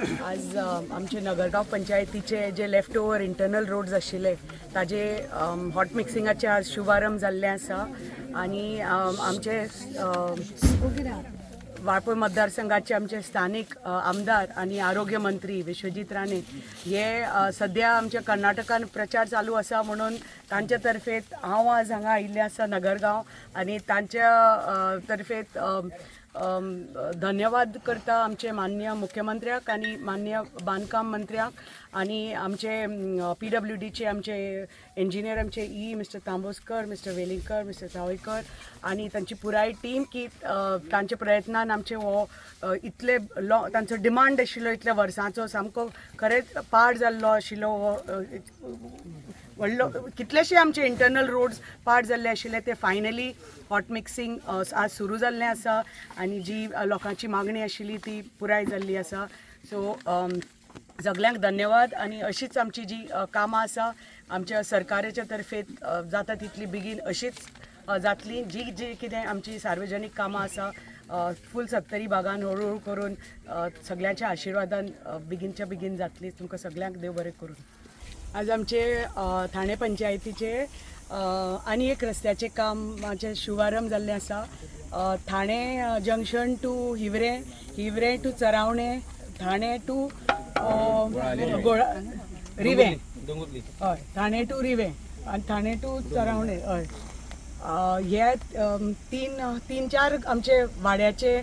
आज आमचे नगरगांव पंचायतीचे जे लेफ्ट ओवर इंटरनल रोड्स आशिल्ले ताजे हॉट मिक्सिंगाचे आज शुभारंभ जाल्ले आसा आनी आमचे वाळपय मतदारसंघाचे आमचे स्थानीक आमदार आनी आरोग्य मंत्री विश्वजीत राणे हे सद्या आमच्या कर्नाटकान प्रचार चालू आसा म्हणून तांच्या तर्फे हांव आज हांगा आयिल्लें आसा नगरगांव आनी तांच्या तर्फे धन्यवाद करता आमचे माननीय मुख्यमंत्र्याक आनी माननीय बांदकाम मंत्र्याक आनी आमचे पीडब्ल्यूडीचे आमचे इंजिनियर आमचे E mister Tamboskar, mister Velingkar, mister Sawaikar आनी तांची पुराय टीम की तांच्या प्रयत्नान आमचे हो इतले तांचो डिमांड आशिल्लो इतल्या वर्सांचो सामको खरेंच पाड जाल्लो आशिल्लो हो व्हडलो कितलेशे आमचे इंटरनल रोड्स पाड जाल्ले आशिल्ले ते फायनली हॉट मिक्सिंग आज सुरू जाल्लें आसा आनी जी लोकांची मागणी आशिल्ली ती पुराय जाल्ली आसा. सो सगल्यांक धन्यवाद आनी अशीच आमची जी कामां आसा आमच्या सरकाराच्या तर्फे जाता तितली बेगीन अशीच जातली. जी जी कितें आमची सार्वजनीक कामां आसा फूल सत्तरी भागान हळूहळू करून सगळ्यांच्या आशिर्वादान बेगीनच्या बेगीन जातली. तुमकां सगल्यांक देव बरें करूं. आज आमचे ठाणे पंचायतीचे आनी एक रस्त्याचें कामाचें शुभारंभ जाल्लें आसा. Thane junction to Hivrem, Hivrem to Charavane, Thane to Rivem, हय ठाणे टू रिवें आनी ठाणे टू चरावणे, हय हे तीन चार आमचे वाड्याचे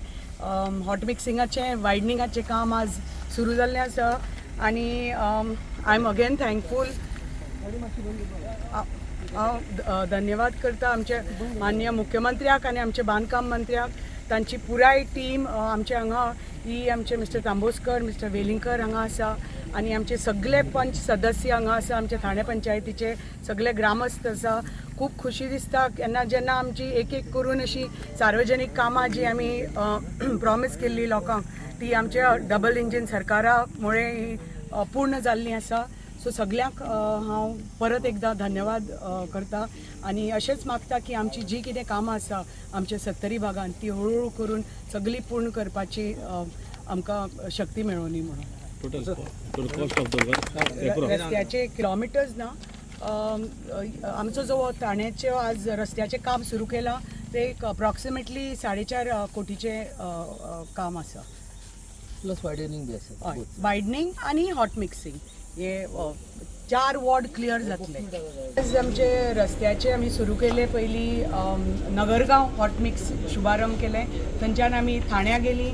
हॉट मिक्सिंगाचें वायडनिंगाचें काम आज सुरू जाल्लें आसा आनी I am again thankful. हांव धन्यवाद करता आमचे माननीय मुख्यमंत्र्याक आनी आमचे बांदकाम मंत्र्याक, तांची पुराय टीम आमचे हांगा ही आमचे मिस्टर तांबोस्कर, मिस्टर वेलिंगकर हांगा आसा आनी आमचे सगळे पंच सदस्य हांगा आसा, आमचे ठाणे पंचायतीचे सगळे ग्रामस्थ आसा. खूब खुशी दिसता केन्ना जेन्ना आमची एक एक करून अशी सार्वजनीक कामां जी आमी प्रॉमीस केल्ली लोकांक ती आमच्या डबल इंजीन सरकारा मुळे पूर्ण जाल्ली आसा. सो सगल्यांक हांव परत एकदां धन्यवाद करता आनी अशेंच मागता की आमची जी कितें कामां आसा आमच्या सत्तरी भागान ती हळूहळू करून सगळी पूर्ण करपाची आमकां शक्ती मेळोवनी म्हणून. रस्त्याचे किलोमिटर्स ना, आमचो जो ठाण्याचे आज रस्त्याचें काम सुरू केलां ते एक अप्रॉक्सिमेटली 4.5 कोटीचें काम आसा. प्लस वायडनिंग बी आसा, वायडनिंग आनी हॉट मिक्सिंग हे 4 वॉर्ड क्लियर जातले. आज आमचे रस्त्याचे आमी सुरू केले पयलीं नगरगांव हॉट मिक्स शुभारंभ केलें, थंयच्यान आमी ठाण्या गेली,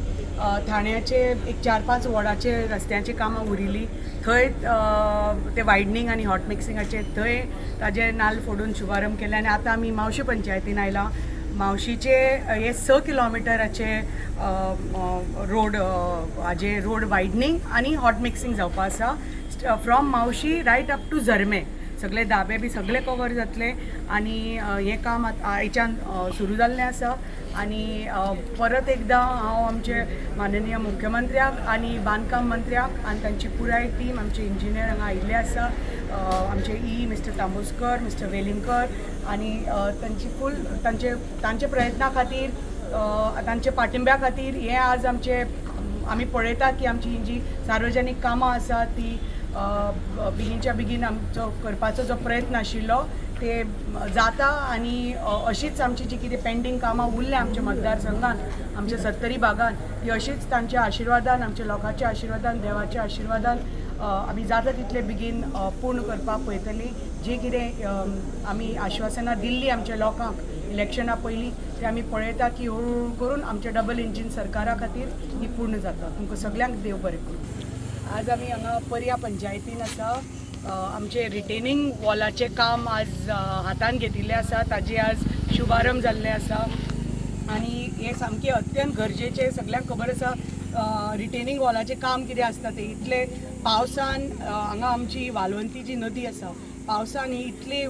ठाण्याचे एक 4-5 वॉर्डाचे रस्त्याची कामां उरिल्ली थंय ते वायडनिंग आनी हॉट मिक्सिंगाचे थंय ताजे नाल्ल फोडून शुभारंभ केले आनी आतां आमी मावशी पंचायतीन आयला. मावशीचे हे 6 किलोमिटराचे रोड हाजे रोड वायडनिंग आनी हॉट मिक्सिंग जावपा आसा. From Mavshi right up to Zarme सगळे दाबे बी सगळे कवर जातले आनी हें काम आयच्यान सुरू जाल्लें आसा. आनी परत एकदां हांव आमचे माननीय मुख्यमंत्र्याक आनी बांदकाम मंत्र्याक आनी तांची पुराय टीम आमचे इंजिनियर हांगा आयिल्ले आसा, आमचे ई मिस्टर तांबोस्कर, मिस्टर वेलिंगकर आनी तांची फूल तांचे प्रयत्ना खातीर तांचे पाठिंब्या खातीर हें आज आमचे आमी पळयता की आमची जी सार्वजनीक कामां आसा ती बेगीनच्या बेगीन आमचो करपाचो जो प्रयत्न आशिल्लो ते जाता आनी अशीच आमची जी कितें पेंडींग कामां उरल्या आमच्या मतदारसंघान आमच्या सत्तरी भागान ती अशीच तांच्या आशिर्वादान आमच्या लोकांच्या आशिर्वादान देवाच्या आशिर्वादान आमी जाता तितले बेगीन पूर्ण करपाक पळयतली. जी कितें आमी आश्वासनां दिल्ली आमच्या लोकांक इलेक्शना पयलीं ते आमी पळयता की हळूहळू करून आमच्या डबल इंजीन सरकारा खातीर ही पूर्ण जाता. तुमकां सगल्यांक देव बरें करूं. आज आमी हांगा पर्या पंचायतीन आसा. आमचे रिटेनिंग वॉलाचें काम आज हातान घेतिल्लें आसा, ताजे आज शुभारंभ जाल्लें आसा आनी हें सामकें अत्यंत गरजेचें. सगल्यांक खबर आसा रिटेनिंग वॉलाचें काम कितें आसता तें. इतले पावसान हांगा आमची वालवंती जी नदी आसा पावसान ही इतले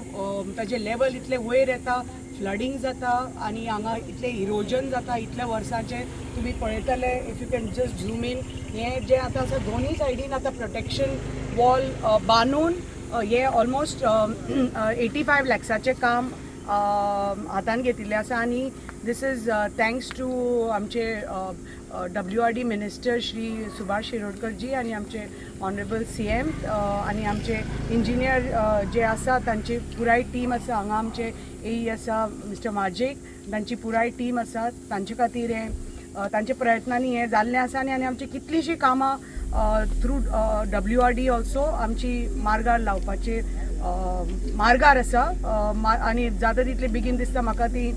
ताजें लेवल इतलें वयर येता, फ्लडींग जाता आनी हांगा इतलें इरोजन जाता. इतल्या वर्सांचें तुमी पळयतले if you can just zoom in हें जें आतां आसा दोनूय सायडीन आतां प्रोटेक्शन वॉल बांदून हे ऑलमोस्ट 85 लॅक्साचें काम हातान घेतिल्लें आसा आनी this is thanks to आमचे WRD minister Shri Subhash Shirodkar ji आनी आमचे ऑनरेबल सीएम आनी आमचे इंजिनियर जे आसा तांची पुराय टीम आसा. हांगा आमचे एई आसा मिस्टर माजेक, तांची पुराय टीम आसा. तांचे खातीर हें तांच्या प्रयत्नांनी हें जाल्लें आसा आनी आनी आमची कितलींशीं कामां थ्रू WRD also आमची मार्गार लावपाचे मार्गार आसा. आनी जाता तितले बेगीन दिसता म्हाका ती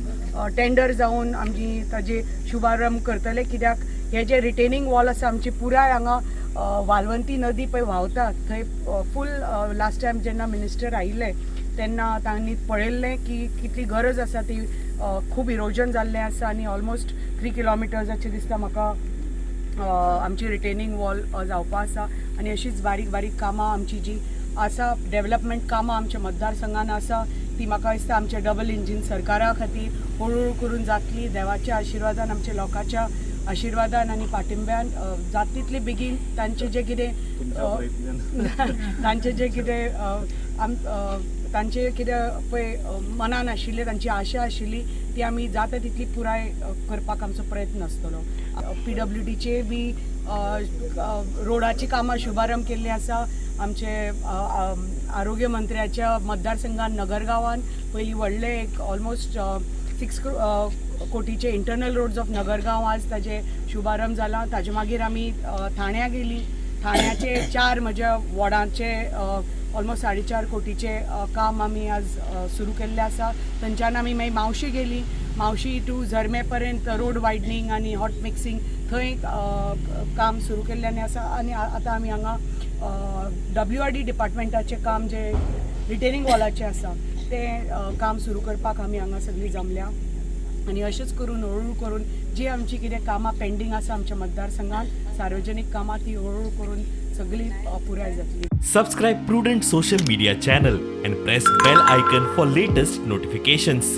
टेंडर जावन आमची ताजे शुभारंभ करतले, कित्याक हे जे रिटेनिंग वॉल आसा आमची पुराय हांगा वालवंती नदी पळय व्हांवता थंय फूल. लास्ट टायम जेन्ना मिनिस्टर आयिल्ले तेन्ना तांणी पळयल्लें की कितली गरज आसा ती. खूब इरोजन जाल्लें आसा आनी ऑलमोस्ट 3 किलोमिटर्साचें दिसता म्हाका आमची रिटेनिंग वॉल जावपा आसा. आनी अशीच बारीक बारीक कामां आमची जी आसा, डेव्हलपमेंट कामां आमच्या मतदारसंघान आसा, ती म्हाका दिसता आमच्या डबल इंजीन सरकारा खातीर हळूहळू करून जातली. देवाच्या आशिर्वादान, आमच्या लोकांच्या आशिर्वादान आनी पाठिंब्यान जाता तितले बेगीन तांचे जे कितें तांचे जे कितें तांचे कितें पळय मनान आशिल्लें, तांची आशा आशिल्ली, ती आमी जाता तितली पुराय करपाक आमचो प्रयत्न आसतलो. पीडब्ल्यूडीचे बी रोडाची कामां शुभारंभ केल्ली आसा. आमचे आरोग्य मंत्र्याच्या मतदारसंघात नगरगांवान पयलीं व्हडले एक ऑलमोस्ट 6 कोटीचे इंटरनल रोड्स ऑफ नगरगांव आज ताजे शुभारंभ जाला. ताजे मागीर आमी ठाण्या गेली. ठाण्याचे चार म्हज्या वॉर्डांचे ऑलमोस्ट 4.5 कोटीचे काम आमी आज सुरू केल्लें आसा. थंयच्यान आमी मागीर मावशी गेली. मावशी टू झर्मे पर्यंत रोड वायडनींग आनी हॉट मिक्सिंग थंय काम सुरू केल्लें आसा. आनी आतां आमी हांगा डब्ल्यूआरडी डिपार्टमेंटाचें काम जे रिटेनिंग वॉलाचें आसा तें काम सुरू करपाक आमी हांगा सगळीं जमल्या. आनी अशेंच करून हळूहळू करून जी आमची कितें कामां पेंडींग आसा आमच्या मतदारसंघात, सार्वजनीक कामां, ती हळूहळू करून सगळीं पुराय जातली. Subscribe Prudent Social Media channel and press bell icon for latest notifications.